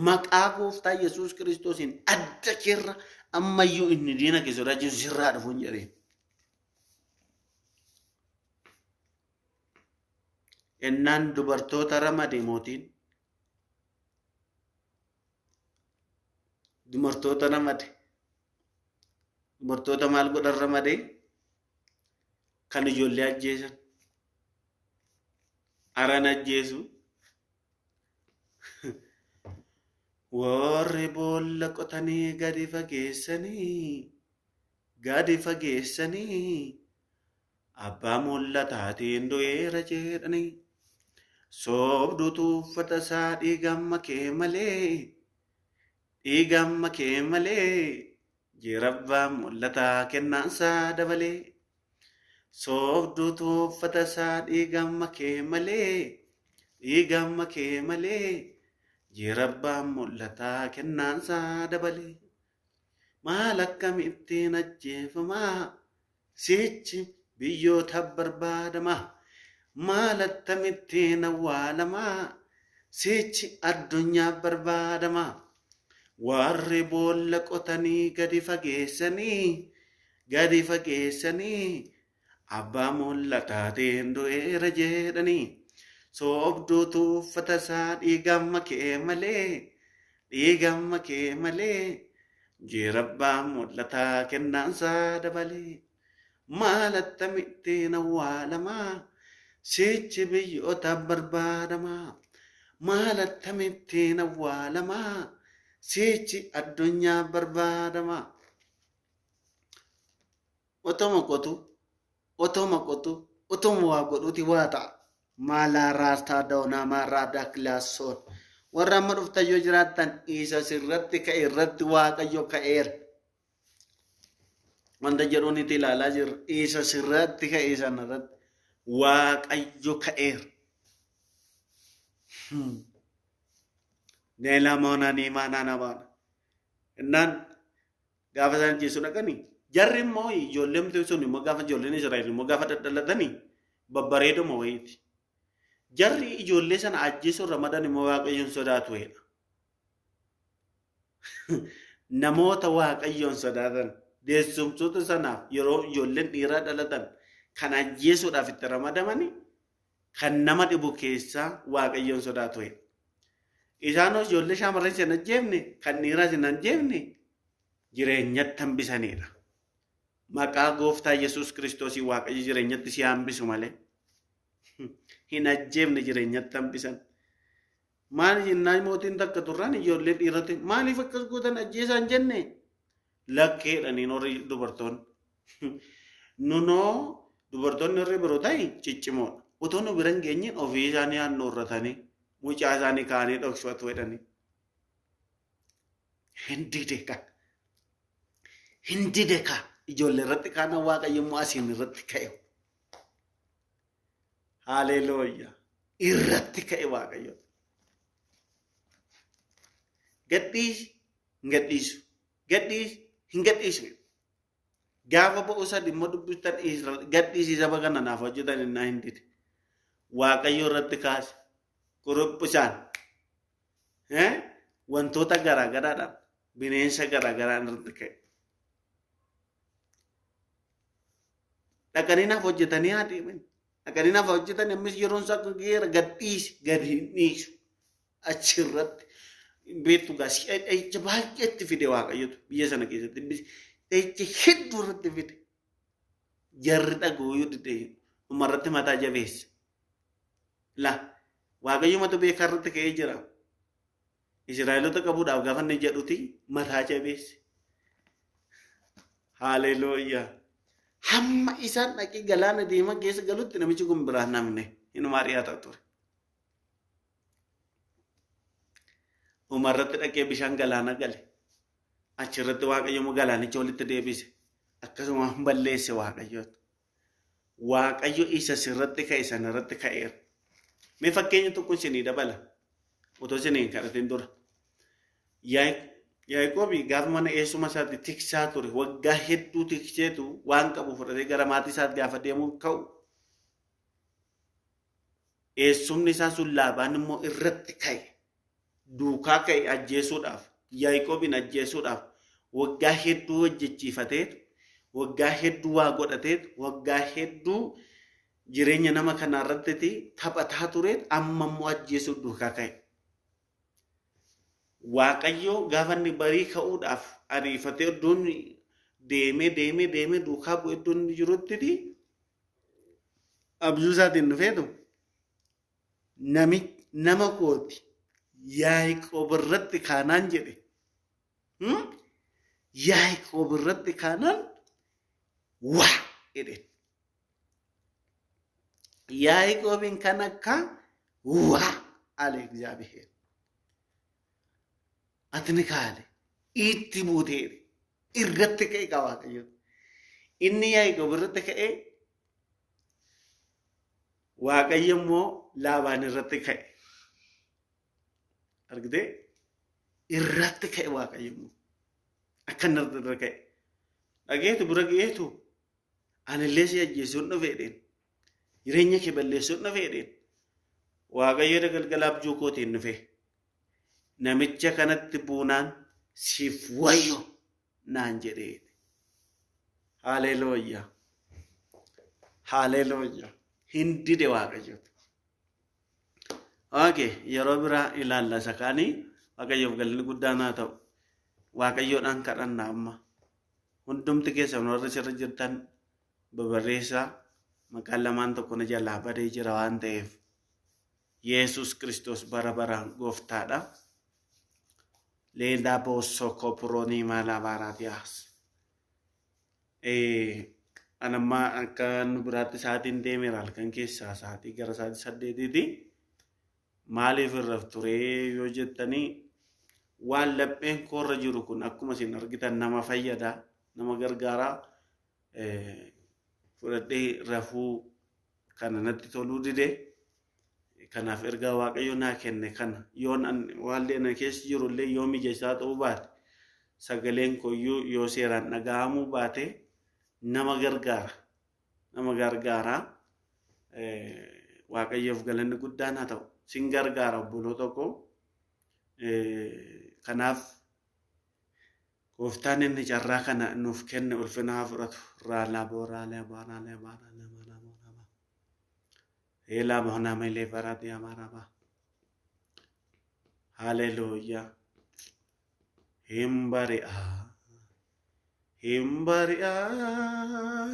maqaa gooftaa Yesuus Kiristoosiin adda keerra ammayyuu inni diina kee sodaachisu sirraa dhufu hin jedheen. Ennaan dubartoota ramade mootiin dubartoota ramade dubartoota maal godhan ramade kan ijoollee ajjeesan aran ajjeesu warri boolla qotanii gadi fageessanii gadi fageessanii abbaa mul'ataatiin du'eera jedhanii soobduutu uffata isaa dhiigaan makee malee dhiigaan makee malee jirabbaa mul'ataa kennaansaa dabalee soobduutu uffata isaa dhiigaan makee malee dhiigaan makee malee jirabbaa mul'ataa kennaansaa dabalee. Maal akkamittiin ajjeefamaa? Sichi biyyoota barbaadamaa. Maal akkamittiin awwaalamaa? Sichi addunyaa barbaadamaa. Warri boolla qotanii gadi fageessanii abbaa mul'ataatiin du'eera jedhanii soobduutu uffata isaa dhiigaan makee malee jirabbaa mul'ataa kennaansaa dabalee maal akkamittiin awwaalamaa? Sichi biyyoota barbaadamaa. Maal akkamittiin awwaalamaa? Sichi addunyaa barbaadamaa. Otoma qotu, otoma waa godhuuti waa ta'a. Maalaa raastaa doonaa maarraa daakilaasoon. Warra amma dhuftan yoo jiraattan isa sirratti ka'e irratti Waaqayyo ka'eera. Wanta jedhuun itti ilaalaa jirra. Isa sirratti ka'e sana irratti Waaqayyo ka'eera. Neelamoona niimaa naana. Innaan gaafa isaan ajjeesuu dhaqanii jarri immoo ijoolleen sun immoo gaafa ijoolleen Israa'el immoo gaafa dadhalatanii babbareeduma wayiiti. Jarri ijoollee sana ajjeesuu ramadan immoo Waaqayyoon sodaatu jedha. Namoota Waaqayyoon sodaatan deessumtoota sanaaf yeroo ijoolleen dhiiraa dhalatan kan ajjeesuudhaaf itti ramadamanii kan nama dhibu keessaa Waaqayyoon sodaatu jedha. Isaan ijoollee shamarran sin ajjeefne kan dhiiraa sin ajjeefne jireenyatti hambisanidha. Maqaa gooftaa Yesuus Kiristoosii Waaqayyo jireenyatti si hambisu malee hin ajjeefne jireenyatti hambisan. Maal jennaan mootiin takka turraan ijoollee dhiiroti maaliif akkas gootan ajjeesaan jenne lakkeedhaniin warri dubartoonni. Nunoo dubartoonni warri biroo ta'e ciccimoodha. Otoo nu bira hin geenyeen ofii isaanii handhuurratanii mucaa isaanii kaanii dhokfatu jedhanii. Hin dide ka ijoollee irratti kaana Waaqayyo immoo asiin irratti ka'e. Haleluuyaa. Irratti ka'e Waaqayyo. Gadhiisi hin gadhiisu. Gadhiisi hin gadhiisu. Gaafa bo'oo sadii immoo dubbistan gadhiisii saba kana naaf hojjetan innaa hin dide. Waaqayyo irratti kaase. Kuruphusaan wantoota garaagaraadhaan bineensa garaagaraan irratti ka'e. Dhaqanii naaf hojjetanii haa deeman. Dhaqanii naaf hojjetan ammas yeroon isaa akka geera gadhiisi gadi hin dhiisu. Achirratti beektu gaa dhahicha baay'eetti fide Waaqayyotu biyya sana keessatti dhahicha hedduu irratti fide. Jarri dhagooyyuu dide dhumarratti mataa jabeesse. La Waaqayyo mata beekaa irratti ka'ee jira. Israa'eloota qabuudhaaf gaafa inni jedhuti mataa jabeesse. Haleluuyaa. Hamma isaan dhaqee galaana deemaa keessa galutti namichi kun biraan namne hinumaa dhiyaata ture. Dhumarratti dhaqee bishaan galaana gale. Achirratti Waaqayyo immoo galaanicha walitti deebise. Akkasuma balleesse Waaqayyoota. Waaqayyo isa sirratti ka'e sanarratti ka'eera. Mee fakkeenya tokko isinii dabala. Otoo isinii hin kadhatin dura. Yaaqoobi gaafa mana eessuma isaatti tiksaa ture. Waggaa hedduu tikseetu waan qabu fudhatee gara maatii isaatti gaafa deemuuf ka'u. Eessumni isaa sun Laabaan immoo irratti ka'e. Duukaa ka'e ajjeesuudhaaf. Yaaqoobiin ajjeesuudhaaf waggaa hedduu hojjechiifateetu, waggaa hedduu waa godhateetu, waggaa hedduu jireenya nama kanarratti taphataa tureet amma immoo ajjeesuuf duukaa ka'e. Waaqayyo gaafa inni barii ka'uudhaaf ariifatee iddoon deemee deemee deemee duukaa bu'ee iddoon inni jirutti abjuu isaatiin dhufeetu nama kooti Yaaqoob irratti kaanaan jedhe. Yaaqoob irratti kaanaan waa jedhe. Yaaqoobiin kan akka waa ale Egzaabiheer. Ati ni kaale itti buutee irratti ka'e qaba Waaqayyo. Inni Yaaqoob irratti ka'e Waaqayyo immoo Laabaan irratti ka'e. Argitee irratti ka'e Waaqayyo immoo. Akka inni irra ka'e. Dhageetu bira ga'eetu anillee si ajjeesuun dhufe jedheen. Jireenya kee balleessuun dhufe jedheen. Waaqayyo galgala abjuu kootiin dhufe. Namicha kanatti buunaan siif wayyo naan jedhee. Haleluuyaa. Haleluuyaa. Hin dide Waaqayyotu. Okay, yeroo biraa ilaalla isa kaanii. Waaqayyoof galanni guddaan haa ta'u. Waaqayyoodhaan kadhanna amma. Hundumti keessan warri sirra jirtan babarreessaa, maqaan lamaan tokko na jalaa badee jira waan ta'eef. Yesus Kiristoos bara baraan gooftaadha. Leendaa boossoo kopuroonii maalaa baaraatiyaas. Anammaa akka nu biraatti sa'aatiin deemeera, halkan keessaa sa'aatii gara sa'aatii 8ti. Maaliif irra turee yoo jettanii, waan lapheen koorra jiru kun akkuma isin argitan nama fayyada, nama gargaaraa. Fudhadhee rafuu kana natti toluu dide. Kanaaf ergaa Waaqayyo naa kenne kana yoon waan na keessa jiru illee yoo mijeessaa ta'uu baate, sagaleen koyyuu yoo seeraan dhaga'amuu baate, nama gargaara. Nama gargaara. Waaqayyoof galanni guddaan haa ta'u. Sin gargaara, obboloo tokko. Kanaaf gooftaan inni carraa kana nuuf kenne ulfina haa fudhatu. Raalaa booraalee baaraalee baaraalee baaraalee baaraalee. Eelaa boonaa malee baraatee amaarabaa. Haleluuyaa. Hin bari'a. Hin bari'a.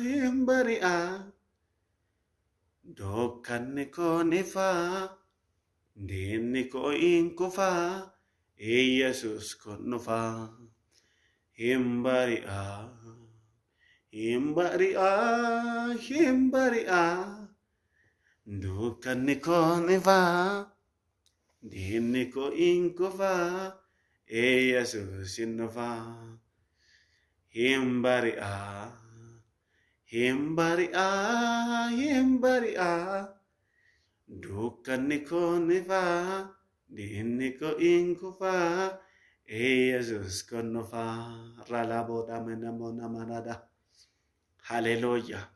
Hin bari'a. Dukkanni koo ni faa. Diinni koo hin kufaa. Yesus kun dhufaa. Hin bari'a. Hin bari'a. Hin bari'a. Dukkanni koo ni faa. Diinni koo hin kufaa. Yesus hin dhufaa. Hin bari'a. Hin bari'a. Hin bari'a. Dukkanni koo ni faa. Diinni koo hin kufaa. Yesus kun dhufaa. Ralabooda menamoona manada. Haleluuyaa.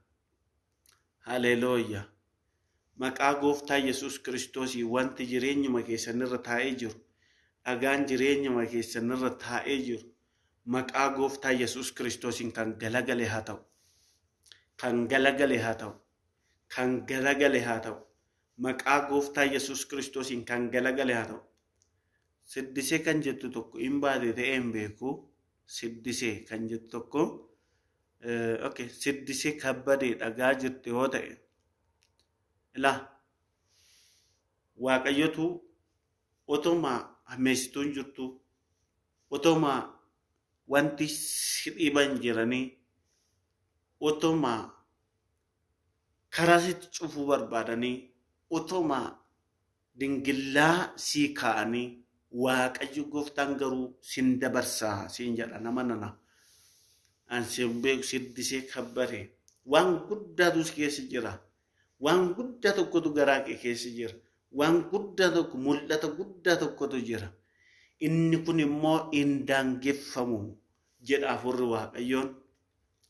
Haleluuyaa. Maqaa gooftaa Yesus Kiristoosii wanti jireenyuma keessanirra taa'ee jiru, dhagaan jireenyuma keessanirra taa'ee jiru, maqaa gooftaa Yesus Kiristoosiin kan galagale haa ta'u. Kan galagale haa ta'u. Kan galagale haa ta'u. Maqaa gooftaa Yesus Kiristoosiin kan galagale haa ta'u. Siddisee kan jettu tokko hin baate ta'ee hin beeku. Siddisee kan jettu tokko, okay, Siddisee Kabbadee dhagaa jirtu yoo ta'e. Ilaa, Waaqayyotu otuma hammeessituun jirtu, otuma wanti si dhiban jiranii, otuma karaa sitti cufuu barbaadanii, otuma dingillaa sii kaa'anii, Waaqayyo gooftaan garuu sin dabarsaa siin jedha. Nama nana. An sin beeku, Siddisee Kabbadee. Waan guddaatu si keessa jira. Waan guddaa tokkotu garaa kee keessa jira. Waan guddaa tokko, mul'ata guddaa tokkotu jira. Inni kun immoo hin daangeffamu jedha hafuurri Waaqayyoon.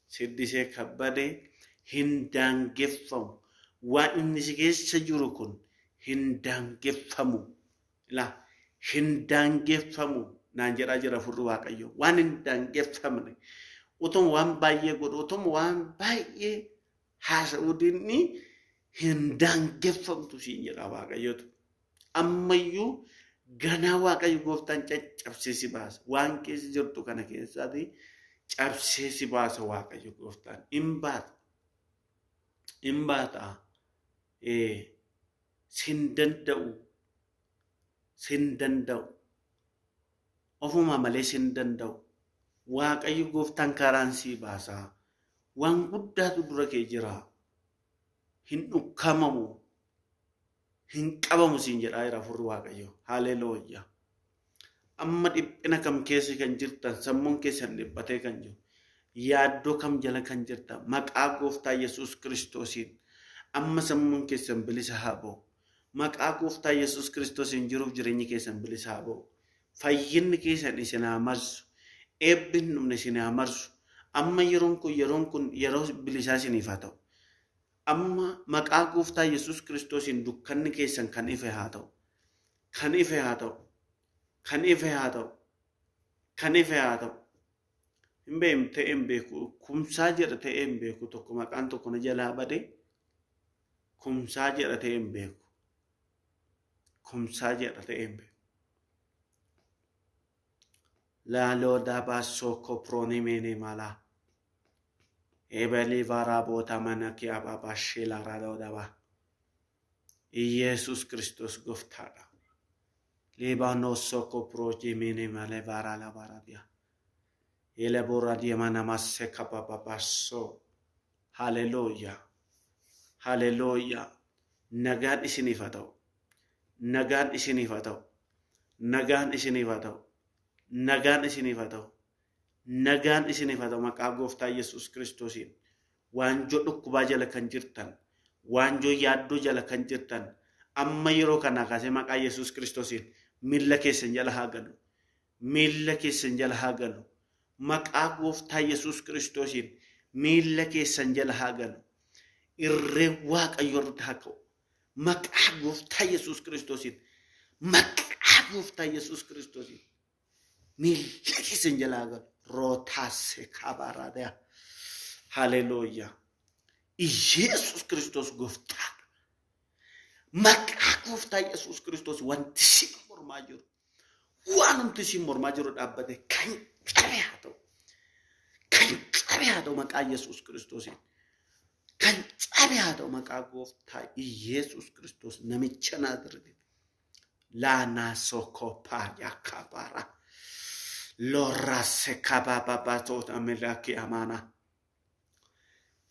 Siddisee Kabbadee, hin daangeffamu. Waan inni si keessa jiru kun hin daangeffamu. Ilaa, hin daangeffamu naan jedhaa jira hafuurri Waaqayyoo. Waan hin daangeffamne. Utuma waan baay'ee godhu, utuma waan baay'ee haasa'uu dinni, hin daangeffamtu siin jedha Waaqayyotu. Ammayyuu ganaa Waaqayyo gooftaan caccabsee si baasa. Waan keessa jirtu kana keessaati cabsee si baasa Waaqayyo gooftaan. Hin baata. Hin baata. Sin danda'u. Sin danda'u. Ofuma malee sin danda'u. Waaqayyo gooftaan karaan sii baasaa. Waan guddaatu dura kee jira. Hin dhukkamamu. Hin qabamu siin jedhaa jira hafuurri Waaqayyo. Haleluuyaa. Amma dhiphina kam keessa kan jirtan, sammuun keessan dhiphatee kan jiru, yaaddoo kam jala kan jirtan, maqaa gooftaa Yesuus Kiristoosiin amma sammuun keessan bilisa haa ba'u. Maqaa gooftaa Yesuus Kiristoosiin jiruuf jireenyi keessan bilisa haa ba'u. Fayyinni keessan isin haa marsu. Eebbi hin dhumne isin haa marsu. Amma yeroon kun yeroon kun yeroo bilisaa isiniif haa ta'u. Amma maqaa gooftaa Yesuus Kiristoosiin dukkanni keessan kan ife haa ta'u. Kan ife haa ta'u. Kan ife haa ta'u. Kan ife haa ta'u. Hin beeknu ta'ee hin beeku. Kumsaa jedha ta'ee hin beeku tokko maqaan tokko na jalaa bade. Kumsaa jedha ta'ee hin beeku. Kumsaa jedha ta'ee hin beeku. Laaloo dabaa sookoo piroonii malaa. Ebeli varaa mana kee ababaa sheelaa dabaa. Iyeesus Kiristoos gooftaadha. Libanos sookoo piroojii meenee malee varaa labaraa diyaa. Elebora diema namasse kabababasso. Haleluuyaa. Haleluuyaa. Nagaan isiniif haa ta'u. Nagaan isiniif haa ta'u. Nagaan isiniif haa ta'u. Nagaan isiniif haa ta'u. Nagaan isiniif haa ta'u maqaa gooftaa Yesuus Kiristoosiin. Waanjoo dhukkubaa jala kan jirtan, waanjoo yaaddoo jala kan jirtan, amma yeroo kanaa kaasee maqaa Yesuus Kiristoosiin miilla keessan jala haa galu. Miilla keessan jala haa galu. Maqaa gooftaa Yesuus Kiristoosiin miilla keessan jala haa galu. Irree Waaqayyo irratti haa ka'u. Maqaa gooftaa Yesuus Kiristoosiin. Maqaa gooftaa Yesuus Kiristoosiin. Miilla keessan jala haa galu. Rootaase kabaaraadhaa. Haleluuyaa. Iyeesus Kiristoos gooftaadha. Maqaa gooftaa Yesuus Kiristoos wanti si mormaa jiru. Waanumti si mormaa jiru dhaabbate kan cabe haa ta'u. Kan cabe haa ta'u maqaa Yesuus Kiristoosiin. Kan cabe haa ta'u maqaa gooftaa Iyeesus Kiristoos namicha Naazreeti. Laanaa sokopaa yaakabaara. Lorra sekabababatoota milaki amaana.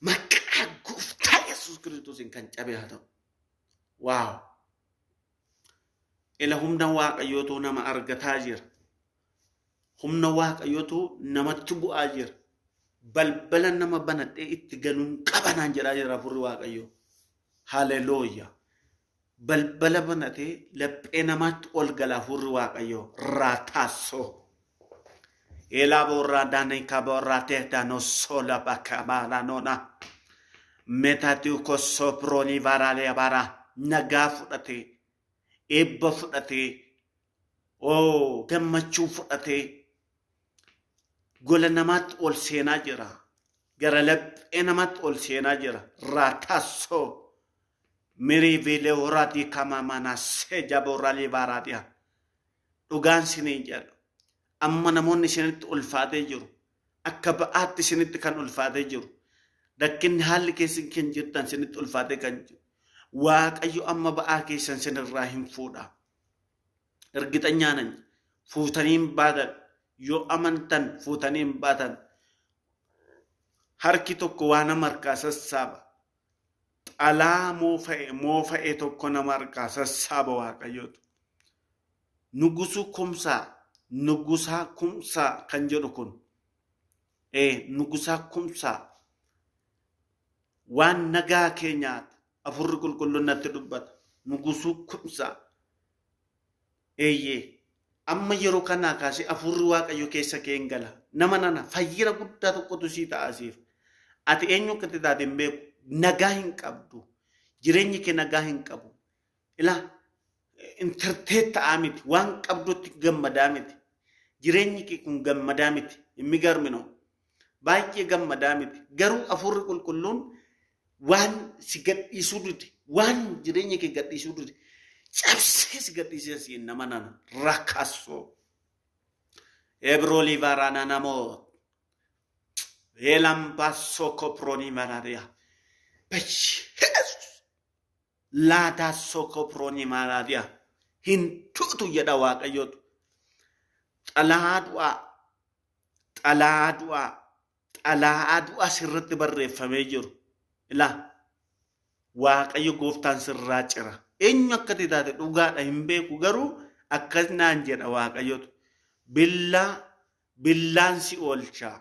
Maqaa gooftaa Yesuus Kiristoosiin kan cabe haa ta'u. Waaw. Ila humna Waaqayyootu nama argataa jira. Humna Waaqayyootu namatti bu'aa jira. Balbala nama banadhee itti galuun qabanaan jedhaa jira hafuurri Waaqayyoo. Haleluuyaa. Balbala banatee laphee namaatti ol gala hafuurri Waaqayyoo. Raataasoo. Elaaborraa daanii kaborraa teetanoo sola bakka baalaanoona. Metatiu kosoproonii varaalee bara nagaa fudhatee eebba fudhatee oo gammachuu fudhatee gola namaatti ol seenaa jira. Gara laphee namaatti ol seenaa jira. Raataasoo mirii viilee horaatii kamamanaa seejaboraalee baaraadhiyaa. Dhugaan siniin jedha. Amma namoonni isinitti ulfaatee jiru. Akka ba'aatti isinitti kan ulfaatee jiru. Rakkinni haalli keessan kan jirtan isinitti ulfaatee kan jiru. Waaqayyo amma ba'aa keessan sinirraa hin fuudha. Ergixanyaanan fuutanii hin baatan. Yoo amantan fuutanii hin baatan. Harki tokko waa nama harkaa sassaaba. Xalaa moofa'e tokko nama harkaa sassaaba Waaqayyootu. Nugusuu kumsaa, nugusaa kumsaa kan jedhu kun. Nugusaa kumsaa. Waan nagaa kee nyaata. Hafuurri qulqulluun natti dubbata. Nugusuu kumsaa. Eeyyee. Amma yeroo kanaa kaasee hafuurri Waaqayyo keessa kee hin gala. Nama nana fayyina guddaa tokkotu sii ta'a siif. Ati eenyu akka itti taate hin beeku. Nagaa hin qabdu. Jireenyi kee nagaa hin qabu. Ilaa intarteet ta'aa miti. Waan qabdutti gammadaa miti. Jireenyi kee kun gammadaa miti. Hin migarmino. Baay'ee gammadaa miti. Garuu hafuurri qulqulluun waan si gadhiisuu dide, waan jireenya kee gadhiisuu dide, cabsee si gadhiisee siin nama nana rakkassoo. Ebroolii varaana namoo eelambassoo koproonii maraariyaa. Yesus laataassoo koproonii maraariyaa. Hin tuutu jedha Waaqayyootu. Xalaa du'aa, xalaa du'aa, xalaa du'aa sirratti barreeffamee jiru. Ilaa Waaqayyo gooftaan sirraa cira. Eenyu akka ta'e taate dhugaadha hin beeku garuu akkas naan jedha Waaqayyotu. Billaa billaan si oolchaa.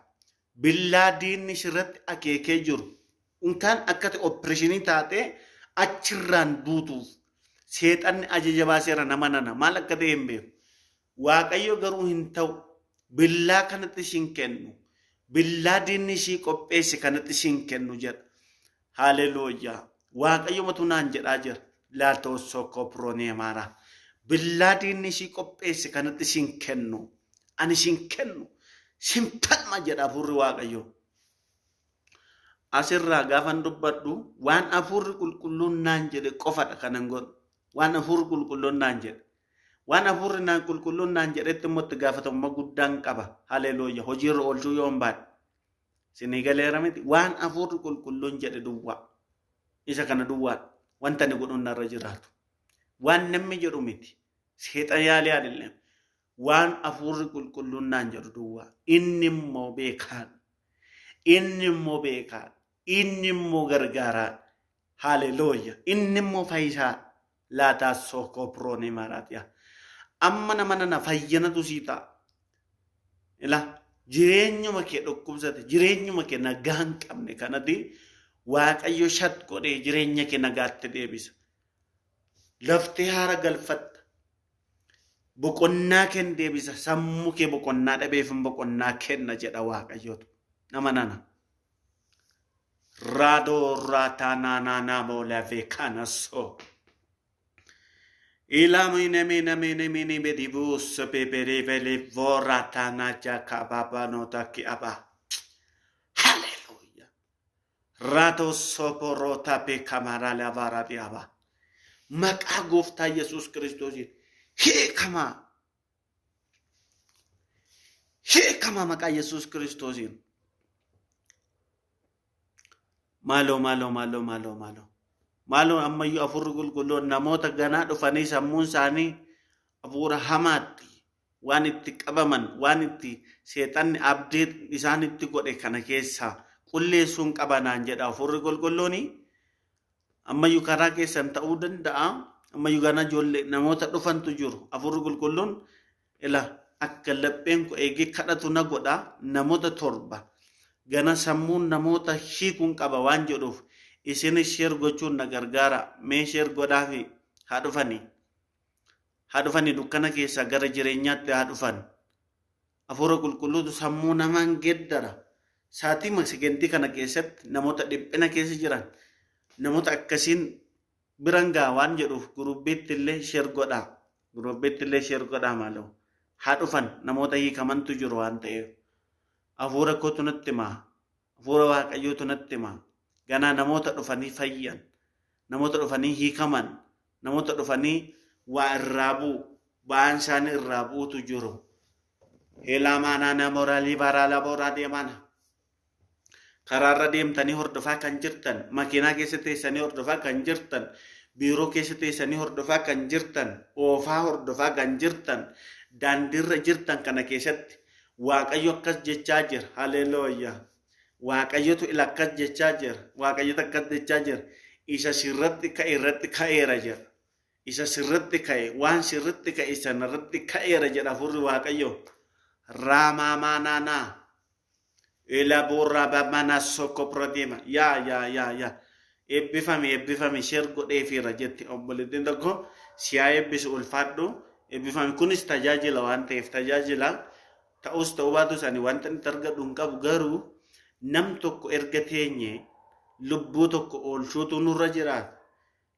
Billaa diinni sirratti akeekee jiru. Unkaan akka ta'e opereeshinii taatee achirraan duutuuf seexanni ajaja baaseera nama nana maal akka ta'e hin beeku. Waaqayyo garuu hin ta'u. Billaa kanatti siin kennu. Billaa diinni ishii qopheesse kanatti siin kennu jedha. Haleluuyaa. Waaqayyo matu naan jedhaa jira. Laatoo sokoproneemaara. Billaa diinni ishii qopheesse kanatti siin kennu. Ani siin kennu. Siin falma jedha hafuurri Waaqayyoo. Asirraa gaafan dubbadhu waan hafuurri qulqulluun naan jedhe qofadha kanan godhu. Waan hafuurri qulqulluun naan jedhe. Waan hafuurri naan qulqulluun naan jedhetti immoo itti gaafatamummaa guddaan qaba. Haleluuyaa. Hojiirra oolchuu yoo hin baadhe. Sinii galeera miti. Waan hafuurri qulqulluun jedhe duwwaa. Isa kana duwwaadha. Wanta ani godhuun narra jiraatu. Waan namni jedhu miti. Seexan yaalii adillee. Waan hafuurri qulqulluun naan jedhu duwwaa. Inni immoo beekaadha. Inni immoo beekaadha. Inni immoo gargaaraadha. Haleluuyaa. Inni immoo fayyisaadha. Laataa sookoo piroonii maaraatiyaa. Amma nama nana fayyanatu sii ta'a. Ilaa jireenyuma kee dhukkubsate jireenyuma kee nagaa hin qabne kanatti Waaqayyo shat godhee jireenya kee nagaatti deebisa. Laftee haara galfatta. Boqonnaa kee deebisa. Sammuu kee boqonnaa dhabeef boqonnaa kenna jedha Waaqayyotu. Nama nana. Raadoo raataa naanaa boolafee kana soo. Ilamine mine mine mine bedibus pepere vele voratana jakababa no taki aba. Hallelujah. Rato soporota pe kamara lavara diaba. Maqaa gooftaa Yesuus Kiristoosiin hiikamaa. Hiikamaa maqaa Yesuus Kiristoosiin. Maaloo maaloo maaloo maaloo maaloo. Maaloo ammayyuu hafuurri qulqulluun namoota ganaa dhufanii sammuun isaanii hafuura hamaatti waan itti qabaman waan itti seexanni abdii isaan itti godhe kana keessaa qulleessuun qabanaan jedha hafuurri qulqulluuni. Ammayyuu karaa keessan ta'uu danda'a. Ammayyuu ganaa ijoollee namoota dhufantu jiru. Hafuurri qulqulluun ila akka lapheen koo eegee kadhatu na godha namoota 7 gana sammuun namoota hiikuun qaba waan jedhuuf isinis sheer gochuun na gargaara. Mee sheer godhaafi haa dhufanii. Haa dhufanii dukkana keessaa gara jireenyaatti haa dhufan. Hafuura qulqulluutu sammuu namaan geeddara. Saatii sekentii kana keessatti namoota dhiphina keessa jiran namoota akkasiin biran gaa waan jedhuuf gurubbiitti illee sheer godhaa. Gurubbiitti illee sheer godhaa maaloo. Haa dhufan namoota hiikamantu jiru waan ta'eef. Hafuura kootu natti himaa. Hafuura Waaqayyootu natti himaa. Ganaa namoota dhufanii fayyan, namoota dhufanii hiikaman, namoota dhufanii waa irraa bu'u, ba'aan isaanii irraa bu'utu jiru. Heelaamaanaa namoora liibaraa labooraa deemana. Karaarra deemtanii hordofaa kan jirtan, makiinaa keessa teessanii hordofaa kan jirtan, biiroo keessa teessanii hordofaa kan jirtan, oofaa hordofaa kan jirtan, daandiirra jirtan kana keessatti Waaqayyo akkas jechaa jira. Haleluuyaa. Waaqayyotu ila akkas jechaa jira. Waaqayyotu akkas jechaa jira. Isa sirratti ka'e irratti ka'eera jedha. Isa sirratti ka'e waan sirratti ka'e sanarratti ka'eera jedha hafuurri Waaqayyo. Raamaamaanaanaa. Ila boorraa bamanaa sokko prodeema. Yaa yaa yaa yaa. Eebbifami eebbifami sheer godheefiira jetti obboleettiin tokko siyaa eebbisu ulfaadhu eebbifami kunis tajaajila waan ta'eef tajaajila ta'us ta'uu baatus ani wanta inni argadhu hin qabu garuu nam tokko erga teenye lubbuu tokko oolchuutu nurra jiraata.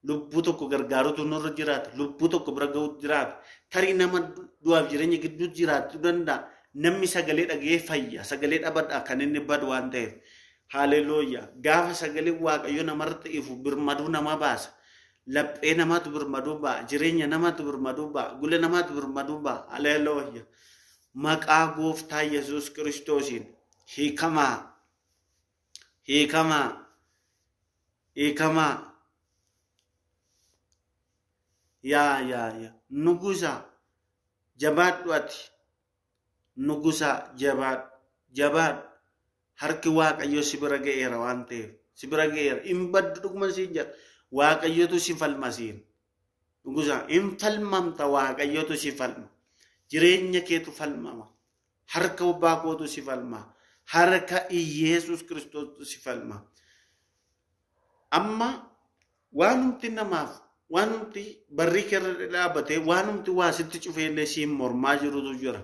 Lubbuu tokko gargaaruutu nurra jiraata. Lubbuu tokko bira ga'uutu jiraata. Tarii nama du'aaf jireenya gidduu jiraachuu danda'a. Namni sagalee dhaga'ee fayya. Sagalee dhabadha kan inni badu waan ta'eef. Haleluuyaa. Gaafa sagalee Waaqayyo namarratti ifu birmaduu nama baasa. Laphee namaatu birmaduu ba'a. Jireenya namaatu birmaduu ba'a. Gula namaatu birmaduu ba'a. Haleluuyaa. Maqaa gooftaa Yesuus Kiristoosiin hiikamaa. Hiikamaa. Hiikamaa. Yaa yaa yaa. Nugusa jabaadhu ati. Nugusa jabaadhu. Jabaadhu. Harki Waaqayyoo si bira ga'eera waan ta'eef. Si bira ga'eera. Hin baddu dhuguma siin jedha. Waaqayyotu si falma siin. Nugusa hin falmamta Waaqayyotu si falma. Jireenya keetu falmama. Harka abbaa kootu si falma. Harka Iyeesus Kiristoostu si falma. Amma waanumti namaaf waanumti barrii keerra dhaabbatee waanumti waa sitti cufee illee siin mormaa jirutu jira.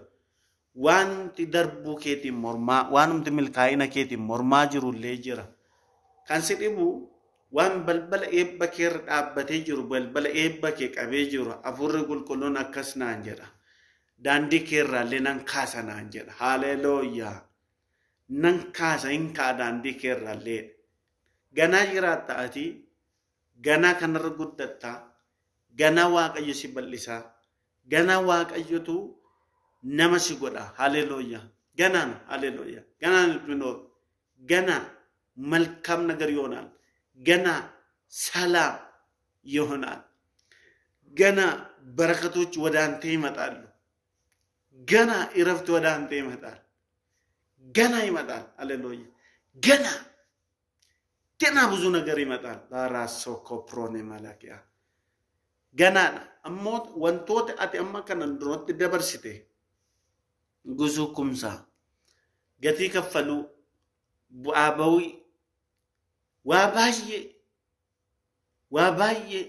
Wanti darbuu keetiin mormaa, waanumti milkaa'ina keetiin mormaa jirullee jira. Kan si dhibu waan balbala eebba keerra dhaabbatee jiru, balbala eebba kee qabee jiru, hafuurri qulqulluun akkas naan jedha. Daandii keerraallee nan kaasa naan jedha. Haleluuyaa. Nan kaasa hin ka'a daandii keerraallee. Ganaa jiraatta ati, ganaa kanarra guddattaa, ganaa Waaqayyo si bal'isaa, ganaa Waaqayyotu nama si godha. Haleluuyaa. Ganaan haleluuyaa. Ganaan minoor. Ganaa መልካም ነገር ይሆናል። ገና ሰላም ይሆናል። ገና በረከቶች ወደ አንተ ይመጣሉ። ገና እረፍት ወደ አንተ ይመጣል። ገና ይመጣል። ሃሌሉያ። ገና ገና ብዙ ነገር ይመጣል። ራሶ ኮፕሮኔ መላኪያ ገና ammoo wantoota ati amma kana duratti dabarsite gusuu kumsaa gatii kaffaluu bu'aa ba'uu waa baay'ee waa baay'ee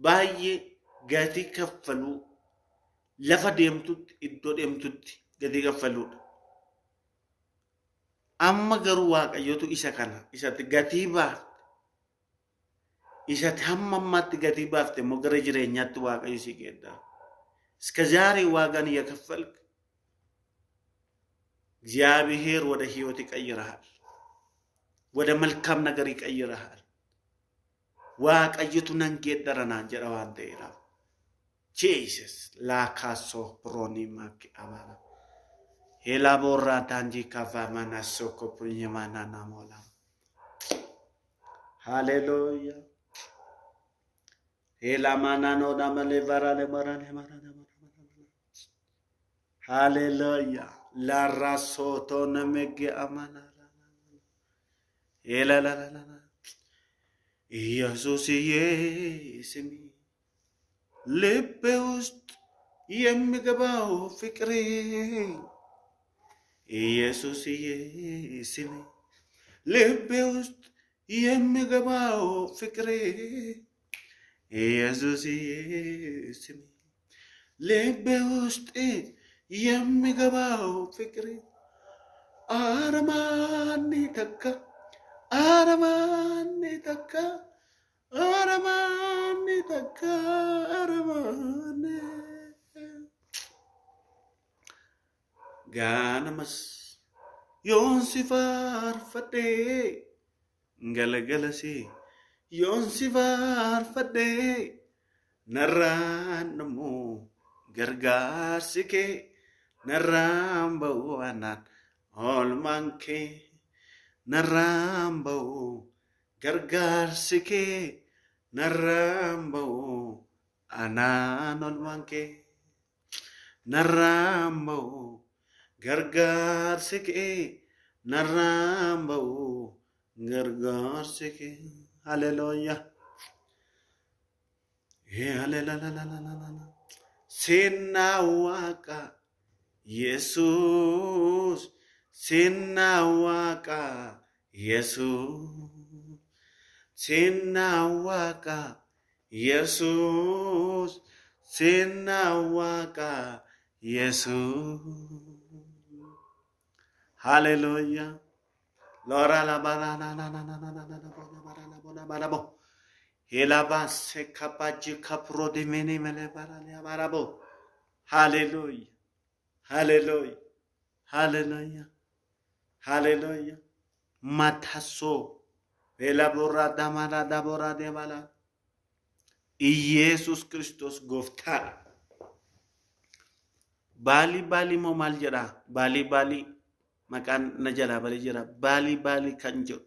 baay'ee gatii kaffaluu lafa deemtutti iddoo deemtutti gatii kaffaluudha. Amma garuu Waaqayyotu isa kana isatti gatii baafte isatti hamma ammaatti gatii baafte immoo gara jireenyaatti Waaqayyo si geeddara. እስከ ዛሬ ዋጋን እየከፈልክ እግዚአብሔር ወደ ህይወት ይቀይርሃል። ወደ መልካም ነገር ይቀይርሃል። Waaqayyotu nan geeddara naan jedha waan ta'eedhaaf. Jesus laakaso proni maki amara. Helabora tanji kavamana soko punyamana namola. Hallelujah. Helamana no namale varale marale marale marale. Hallelujah. La rasoto namege amana. Hela la la la la. ኢየሱስዬ ስሚ ልቤ ውስጥ የሚገባው ፍቅሬ ኢየሱስዬ ስሚ ልቤ ውስጥ የሚገባው ፍቅሬ ኢየሱስዬ ስሚ ልቤ ውስጥ የሚገባው ፍቅሬ አረማን ተካ አረማን ተካ አረማን ተካ አረማን Ganamas yoon si faarfadhee galagalasee yoon si faarfadhee narraan dhumuu gargaarsi kee narraan ba'u anaan oolmaan kee narraan ba'u gargaarsi kee narraan ba'u anaan oolmaan kee narraan ba'u gargaarsi kee narraan ba'u gargaarsi kee. Haleluuyaa. Haleluuyaa. Seenaa Waaqa Yesuus seenaa Waaqa Yesuus seenaa Waaqa Yesuus seenaa Waaqa Yesuus. Hallelujah. Lora la ba la la la la la la la la bo la ba la bo la ba la bo. Hela ba se kapaji kapro de mene mele ba la la ba la bo. Hallelujah. Hallelujah. Hallelujah. Hallelujah. Mataso. Hela bora damara da bora de bala. ኢየሱስ ክርስቶስ gooftaadha. Baalii baalii moo maal jedhaa? Baalii baalii maqaan na jalaa balee jira. Baalii baalii kan jedhu.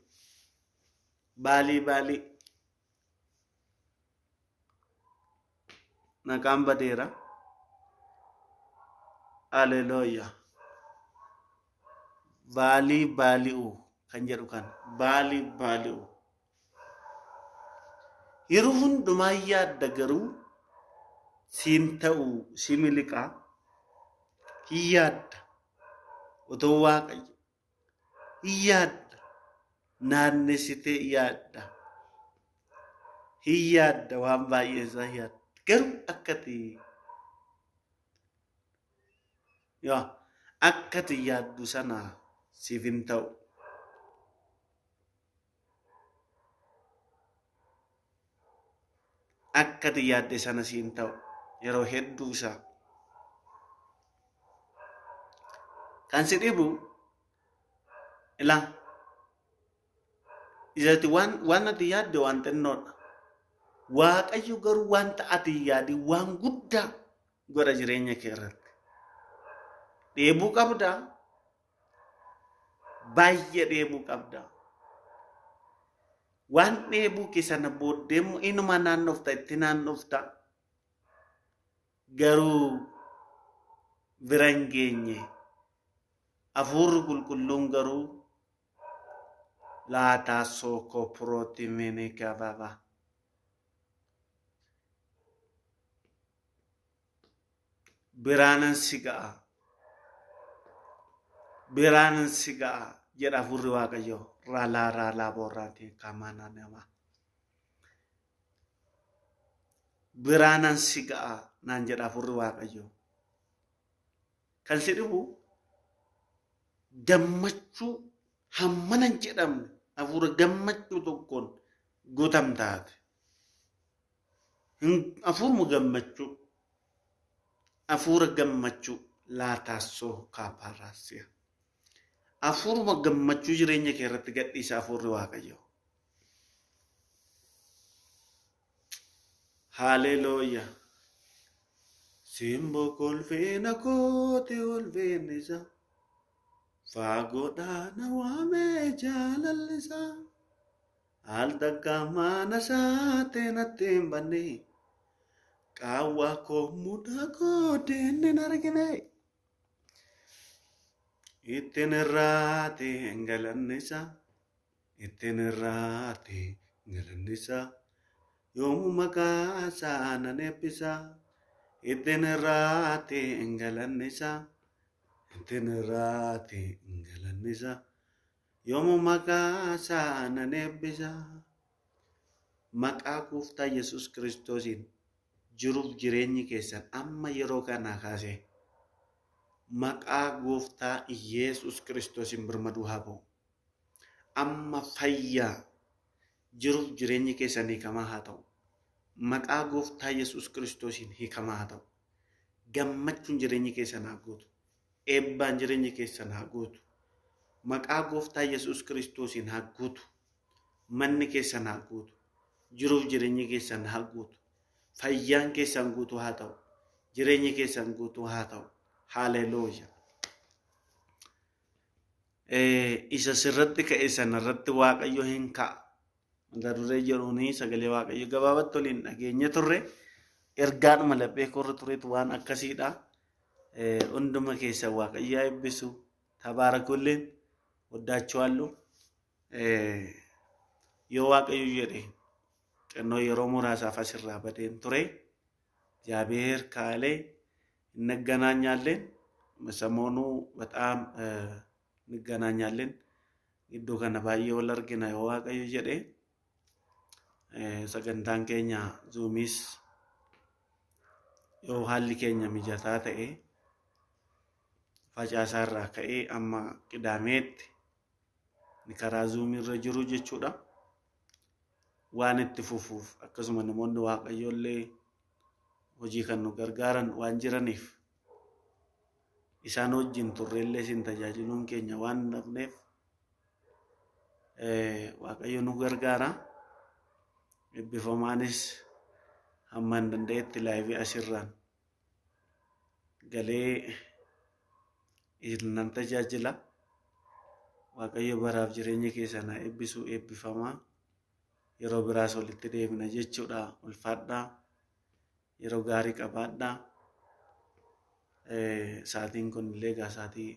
Baalii baalii. Maqaan badeera. Haleluuyaa. Baalii baali'u kan jedhu kan. Baalii baali'u. Yeroo hundumaa yaadda garuu siin ta'u si miliqaa hin yaadda. Otoo Waaqayyo hin yaadda. Naannessitee yaadda. Hin yaadda waan baay'ee isaa yaadda. Garuu akkati yaa Akka ati yaaddu sana siif hin ta'u. Akka ati yaadde sana siif hin ta'u yeroo hedduu isaa. Kan si dhibu ilaa isatti waan ati yaadde waan xinnoodha. Waaqayyo garuu wanta ati yaadi waan guddaa godha jireenya kee irratti. Dheebuu qabdaa. Baay'ee dheebuu qabdaa. Waan dheebuu kee sana booddee inuma naannofta itti naannofta. Garuu bira hin geenye. Hafuurri qulqulluun garuu laataa sookoo pirootimini gababa. Biraanan si ga'a. Biraanan si ga'a jedha hafuurri Waaqayyoo. Raalaa raalaa boorraatiin kamanaa nama. Biraanan si ga'a naan jedha hafuurri Waaqayyoo. Kan si dhibu gammachuu hammana hin jedhamne hafuura gammachuu tokkoon guutamtaate. Hafuuruma gammachuu. Hafuura gammachuu laataassoo kaapaaraasiya. Hafuuruma gammachuu jireenya kee irratti gadhiisa hafuurri Waaqayyoo. Haleluuyaa. Simboo kolfeena kooti olfeenisa. Faagoodhaa na waamee jaalalli isaa. Al takka mana isaatti natti hin banne. Qaawwaa koo mudaa koo deemni hin argine. Ittiin irraati galanni isaa. Ittiin irraati galanni isaa. Yoomuu maqaa isaa nan eebbisa. Ittiin irraati galanni isaa. Ittiin irraati galanni isaa. Yoomuu maqaa isaa nan eebbisa. Maqaa gooftaa Yesuus Kiristoosiin jiruuf jireenyi keessan amma yeroo kanaa kaasee maqaa gooftaa Yesuus Kiristoosiin birmaduu haa ba'u. Amma fayyaa jiruuf jireenyi keessan hiikamaa haa ta'u. Maqaa gooftaa Yesuus Kiristoosiin hiikamaa haa ta'u. Gammachuun jireenyi keessan haa guutu. Eebbaan jireenyi keessan haa guutu. Maqaa gooftaa Yesuus Kiristoosiin haa guutu. Manni keessan haa guutu. Jiruuf jireenyi keessan haa guutu. Fayyaan keessan guutuu haa ta'u. Jireenyi keessan guutuu haa ta'u. Haleluuyaa. Isa sirratti ka'e sanarratti Waaqayyo hin ka'a. Mata duree jedhuuni sagalee Waaqayyo gabaabatti waliin dhageenye turre. Ergaadhuma laphee korra turetu waan akkasiidha. Hunduma keessan Waaqayyo haa eebbisu. Tabaarakulleen ወዳችኋለሁ. Yoo Waaqayyo jedhe xinnoo yeroo muraasaaf asirraa badeen ture. እግዚአብሔር ካለ እንገናኛለን። ሰሞኑ በጣም እንገናኛለን። Iddoo kana baay'ee wal argina yoo Waaqayyo jedhe. Sagantaan keenya Zoomiis yoo haalli keenya mijataa ta'e facaasaa irraa ka'ee amma qidaameetti karaa Zoomii irra jiru jechuudha. Waan itti fufuuf akkasuma namoonni Waaqayyo illee hojii kan nu gargaaran waan jiraniif isaan wajjin turreellee isin tajaajiluun keenya waan hin dhabneef Waaqayyo nu gargaara. Eebbifamaanis hamma hin danda'etti laayivii asirraan galee nan tajaajila. Waaqayyo baraaf jireenya keessan haa eebbisu. Eebbifamaa. Yeroo biraas walitti deebina jechuudha. Ulfaadhaa. Yeroo gaarii qabaadhaa. Sa'aatiin kun illee egaa sa'aatii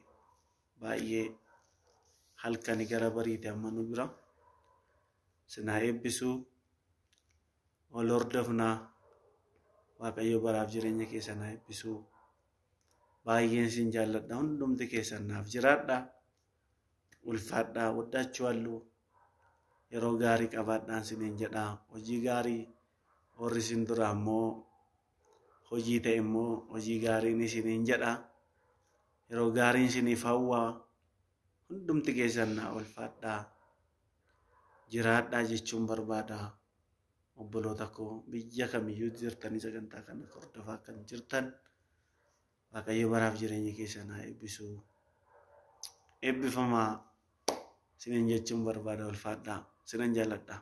baay'ee halkanii gara bariite amma nu bira. Isin haa eebbisu. Wal hordofnaa. Waaqayyo baraaf jireenya keessan haa eebbisu. Baay'een isin jaalladha. Hundumti keessan naaf jiraadhaa. Ulfaadhaa. Waddaachuu yeroo gaarii qabaadhaan isiniin jedha. Hojii gaarii warri isin dura immoo hojii ta'e immoo hojii gaariin isiniin jedha. Yeroo gaariin isiniif hawwaa hundumti keessan naa ulfaadhaa jiraadhaa jechuun barbaada. Obboloota koo biyya kamiyyuu jirtanii sagantaa kana hordofaa kan jirtan Waaqayyo baraaf jireenya keessan haa eebbisu. Eebbifamaa isiniin jechuun barbaada ulfaadhaa. Isinan jaalladha.